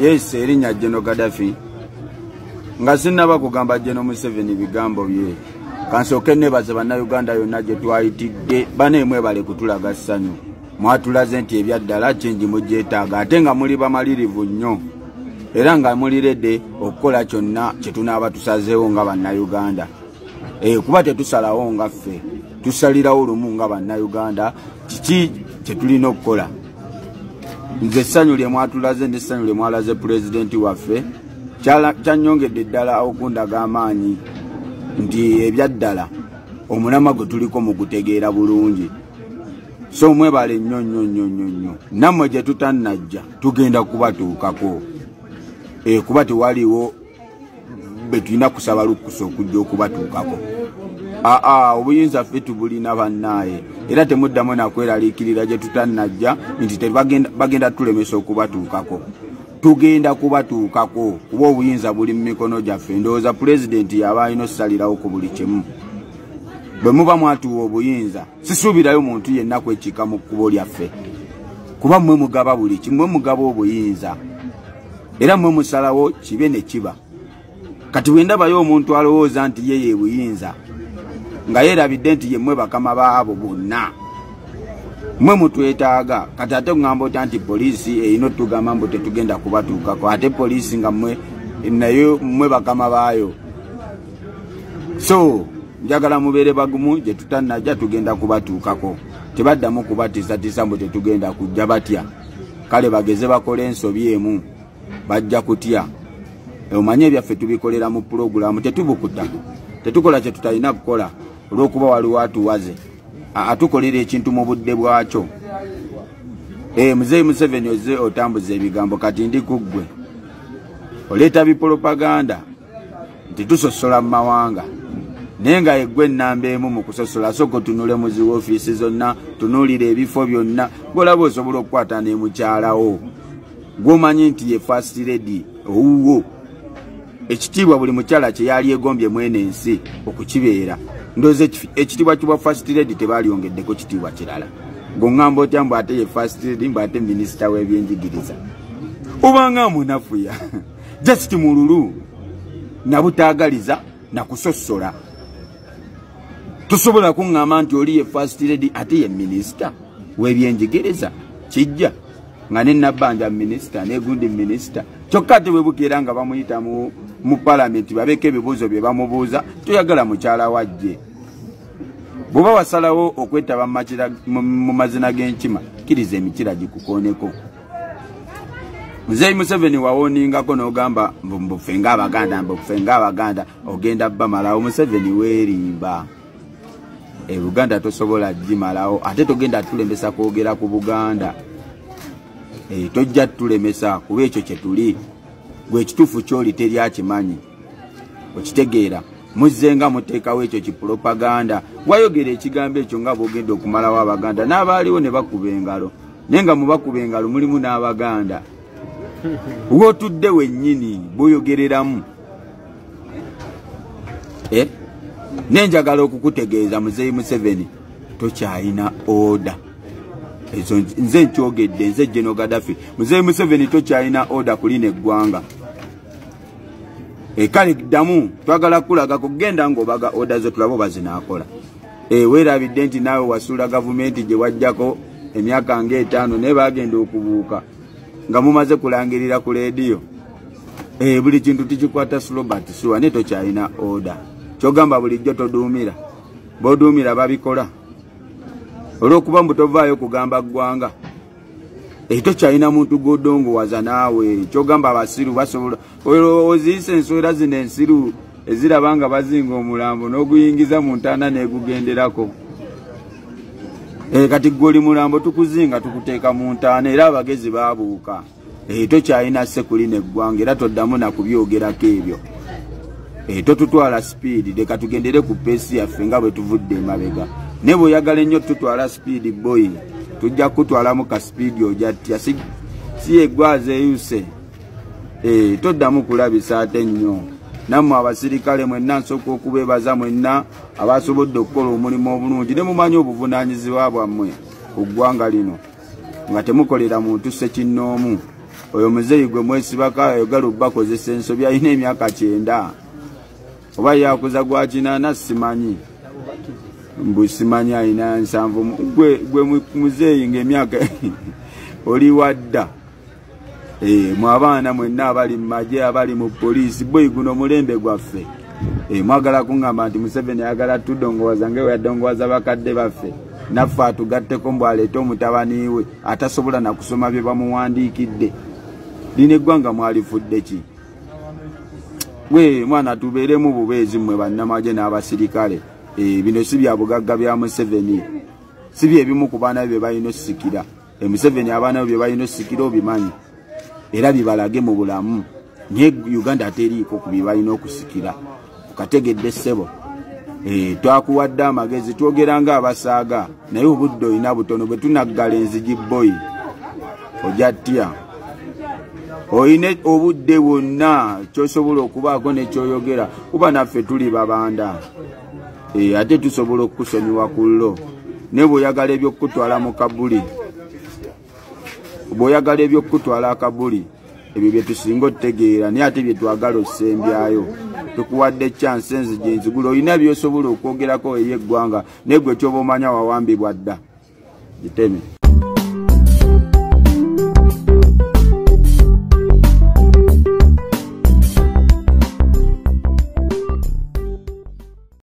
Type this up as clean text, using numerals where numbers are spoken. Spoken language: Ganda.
Yes, erinnya General Gaddafi. Nga sinnaba kugamba General Museveni bigambo bye, kansooke nebaze bannayuganda yonna gye twayitidde. Baneemwebale kutulaga ssanyu, mwatulaze nti ebyaddala kingi mugyetaaga, ate nga muli bamalirivu nnyo era nga muli ready okukola kyonna kye tunaaba tusazeewo nga bannayuganda. Kuba tetusalawo nga ffe, tusalirawo lumu nga bannayuganda kiki kye tulina okukola. Nze essanyu lye mwatulaze n'essanyu lye mwalaze pulezidenti waffe kyannyongedde ddala okundaga amaanyi nti ebyaddala omulamwa gwe tuliko mugutegeera bulungi. So mwebale nnyo nnyo nnyo nnyo nnyo. Nammwe gye tutannajja tugenda kubatuukako, kuba tewaliwo be tulina kusaba lukusa okujja okubatuukako. Aa, obuyinza ffe tubulina bannaaye, era temuddamu nakweraliikirira gye tutannajja nti bagenda tulemesa okubatuukako. Tugenda kubatuukako kuba obuyinza buli mu mikono gyaffe. Ndowooza pulezidenti yaba alina ossalirawo ku buli kimu. Bwe muba mwatuwa obuyinza, sisuubirayo muntu yenna kwekiika mu kkubo lyaffe, kuba mmwe mugaba buli kimu, mmwe mugaba obuyinza era mmwe musalawo kibe ne kiba. Kati bwe ndabayo omuntu alowooza nti ye ye buyinza nga yeerabidde nti ye mmwe bakama baabo bonna, mmwe mutwetaaga. Kati ate ŋŋamba otya nti poliisi erina otugamba mbu tetugenda kubatuukako, ate poliisi nga mmwe naye mmwe bakama baayo? So njagala mubeere bagumu, gye tutannajja tugenda kubatuukako. Tebaddamu kubatiisatiisa mbu tetugenda kujja. Batya? Kale bageze bakole ensobi emu, bajja kutya. Omanye ebyaffe tubikolera mu pulogulaamu, tetubukuta, tetukola kye tutalina kukola olw'okuba waliwo atuwaze. Atukolera ekintu mu budde bwakyo. Muzeeyi Museveni, ozze otambuza ebigambo, kati ndi ku ggwe. Oleeta bipolopaganda nti tusosola mu mawanga, naye nga eggwe ennamba emu mu kusosola. Sooka otunule mu zi woofiisi zonna, tunuulira ebifo byonna, gwolaba osobola okukwata ne mukyalawo gw'omanyi nti ye first lady owuwo. Ekitiibwa buli mukyala kye yali egombye mwene ensi okukibeera, ndowooza ekitiibwa kibwa first lady tebalyongeddeko kitiibwa kirala. Gweŋŋamba otya mbu ate ye first lady, mbu ate minisita w'ebyenjigiriza? Obanga munafuya just mululu nabutaagaliza nakusosola. Tosobola kuŋŋamba nti oli ye first lady ate ye minisita w'ebyenjigiriza. Kijja nga ne Nabbanja minisita negundi minisita, kyokka ate bwe bukeera nga bamuyita mu palamenti babeeko ebibuuzo bye bamubuuza, toyagala mukyala wajje. Bw'oba wasalawo okwetaba mu mazina g'enkima, kkiriza emikira gikukooneko. Muzeeyi Museveni, wawooningako n'ogamba mbu ffe ng'Abaganda, mbu ffe ng'Abaganda ogenda bamalawo. Museveni, weerimba. E Buganda tosobola gimalawo, ate togenda tulemesa kwogera ku Buganda. Tojja tulemesa kuba ekyo kye tuli. Gwe ekituufu kyoli teri akimanyi, okitegeera? Muzze nga muteekawo ekyo kipulopaganda. Wayogera ekigambo ekyo nga bwogenda okumalawo Abaganda, n'abaaliwo ne bakuba engalo, naye nga mubakuba engalo mulimu n'Abaganda. W'otudde wennyini bw'oyogereramu. Nenjagala okukutegeeza, Muzeeyi Museveni, tokyalina order. Ezo nze nkyogedde, nze General Gaddafi. Muzeeyi Museveni, tokyalina order kulina eggwanga. Kale ddamu, twagala kulaga kugenda ng'obaga order zo, tulabe oba zinaakola. Weerabidde nti naawe wasuula gavumenti gye wajjako emyaka ng'etaano, naye baagenda okubuuka nga mumaze kulangirira ku leediyo. Buli kintu tukikwata slow but sure, naye tokyalina order. Kyogamba bulijjo toduumira, b'oduumira babikola olw'okuba mbu tovaayo kugamba ggwanga. Tokyalina muntu gw'odongowaza naawe. Kyogamba abasiru basobola oziisa ensowera zino ensiru eziraba nga bazinga omulambo n'oguyingiza mu ntaana n'egugenderako. Kati gwe oli mulambo, tukuzinga tukuteeka mu ntaana, era abagezi baabuuka. Tokyalina sekulina eggwanga, era toddamu nakubyogerako ebyo. Totutwala speed, leka tugendere ku pace yaffe nga bwe tuvudde emabega. Naye bw'oyagala ennyo tutwala speed, boy, tujja kukutwalamu ka speed ojatya si yeggwaza eyuse. Toddamu kulabisa ate nnyo. Nammwe abasirikale mwenna, nsooka okubeebaza mwenna abasobodde okukola omulimu obulungi ne mumanyi obuvunaanyizibwa bwammwe ku ggwanga lino, nga temukolera muntu ssekinnoomu. Oyo muzeeyi gwe mwesibako ayogala obbakozesa ensobi, alina emyaka 90 oba yakuza gwa 80 simanyi, mbu simanyi alina 70. Gwe muzeeyi ng'emyaka oli wadda. Mwe abaana mwenna abali mu magye, abali mu poliisi, boyi guno mulembe gwaffe. Mwagala kuŋŋamba nti Museveni ayagala tudongowaza nga yadongowaza bakadde baffe, naffe atugatteko mbu aleete omutabani we atasobola na kusoma bye bamuwandiikidde. Lino eggwanga mwalifudde ki? We mwana tubeeremu bubeezi mmwe bannamagye n'abasirikale. Bino si bya bugagga bya Museveni, si byebimu ku baana be bye balina ossikira. Museveni abaana be bye balina ossikira obimanyi, era bibalage mu bulamu. Naye Uganda teriiko ku bye balina okusikira. Okategedde ssebo? Twakuwadde amagezi, twogera nga abasaaga, naye obudde olina butono. Bwe tunaggala enzigi boyi ojja ttya. Oyina obudde bwonna kyosobola okubaako nekyoyogera, kuba naffe tuli babanda. Ate tusobola okukusonyiwa ku llo. Naye bw'oyagala ebyokutwala mu kabuli, bw'oyagala ebyokutwala akabuli, ebyo bye tusinga otutegeera, naye ate bye twagala ossembyayo. Tukuwadde chance, enzigi enzigula, olina by'osobola okwogerako eri eggwanga, naye gwe kyoba omanya wawambibwa dda. Giteme.